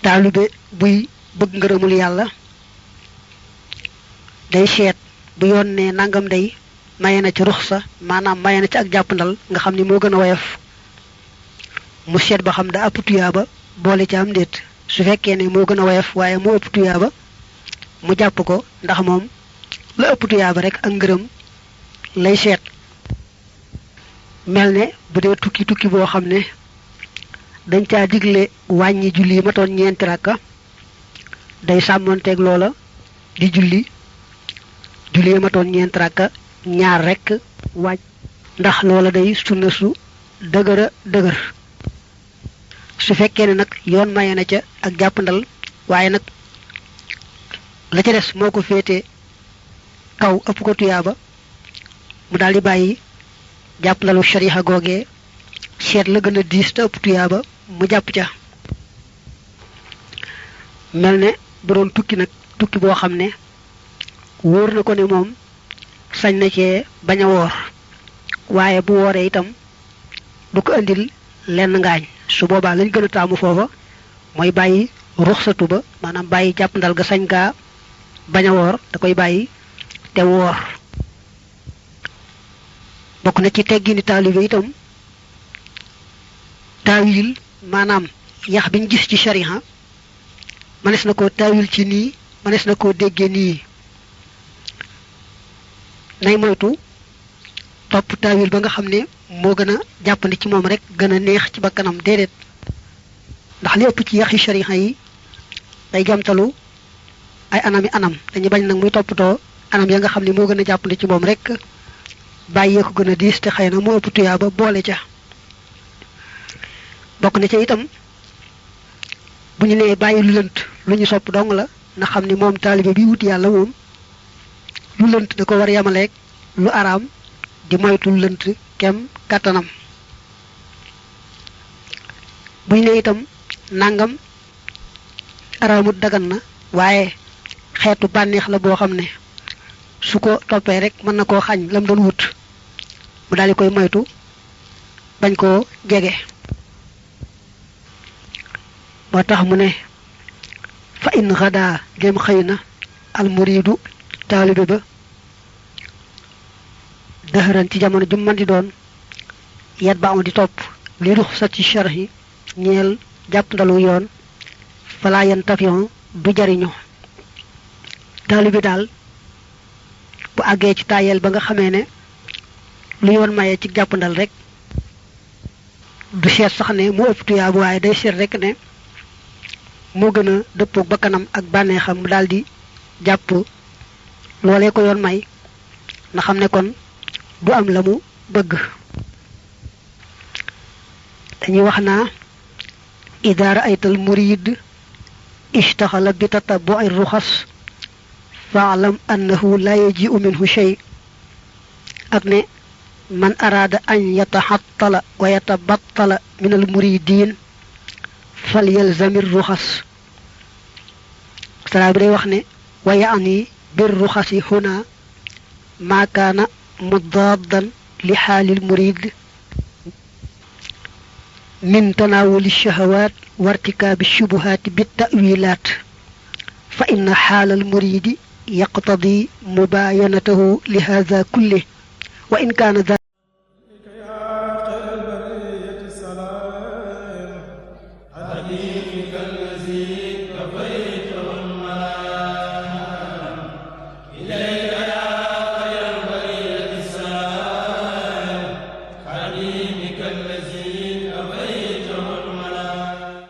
taalibe buy bëgg ngërëmul yàlla day seet bu yoon ne nangam day maye na ci ruxsa maanaam maye na ci ak jàppandal nga xam ni moo gën a woyof mu seet ba xam da ëpp tuyaaba boole ci am déet su fekkee ne moo gën a woyof waaye moo ëpp tuyaaba mu jàpp ko ndax moom la ëpp tuyaaba rek ak ngërëm lay seet mel ne bu dee tukki boo xam ne dañ caa digle wàññi julli matoon ñeenti rakka day sàmmonteeg loola di julli matoon ñeenti rakka ñaar rekk wàññ ndax loola day sunna su dëgëra dëgër su fekkee ne nag yoon maye na ca ak jàppandal waaye nag la ca des moo ko féete kaw ëpp ko tuyaaba mu daldi bàyyi jàppandalu shariha googee seet la gën a diis te ëpp tuyaaba mu jàpp ca mel ne bu doon tukki nag tukki boo xam ne wóor na ko ne moom sañ na cee bañ a woor waaye bu wooree itam du ko indil lenn ngaañ su boobaa lañ gën a taamu foofa mooy bàyyi ruxsatu ba maanaam bàyyi jàppandal ga sañ gaa bañ a woor da koy bàyyi te woor bokk na ci teggini taalibe itam taawil maanaam yax biñ gis ci shariha mënees na koo taawil ci nii mënees na koo déggee nii nay moytu topp taawil ba nga xam ne moo gën a jàppandi ci moom rek gën a neex ci bakkanam déedéet ndax li ëpp ci yaxi shariha yi day jamtalu ay anam dañu bañ nag muy toppatoo anam ya nga xam ne moo gën a jàppandi ci moom rek bàyyee ko gën a diis te xëy na moo ëpp tuyaaba boole ca bokk na ca itam bu ñu nee bàyyi lu lënt lu ñu sopp dong la na xam ni moom taalibe bi wuti yàlla moom lu lënt da ko war yamaleeg lu araam di moytu lu lënt kem kàttanam bu ñu nee itam nangam araamut dagan na waaye xeetu bànneex la boo xam ne su ko toppee rek mën na koo xañ lam doon wut mu daal di koy moytu bañ koo jege moo tax mu ne fa in xadaa dem xëy na almuriidu taalibe ba dëxëran ci jamono ju mën di doon yet ba am di topp li ruxsat ci sharhi ñeel jàpp ndalu yoon falaa yan tafion du jariñu taalibe daal bu àggee ci tayel ba nga xamee ne lu yoon maye ci jàppandal rek du seet sax ne mu ëpp tuyaabu waaye day seet rek ne moo gën a dëppoog bakkanam ak bànneexam mu daal di jàpp loolee ko yoon may na xam ne kon du am la mu bëgg dañuy wax naa idaara aytal murid ishtaxala bi tatabbu'i ruxas fa'lam annahu la yaji'u minhu shay ak ne man araada an yataxattala wa yatabattala min al muridin falyalzami ruxas sala bi day wax ne wa yaani bir ruxasi huna ma kaana mudaddan li xaalil murid min tanawuli shahawaat wa irtikaabi shubuhaati bi ta'wilaat fa inna xaalal muridi يقتضي مباينته لهذا كله وإن كان ذلك خديمك الذي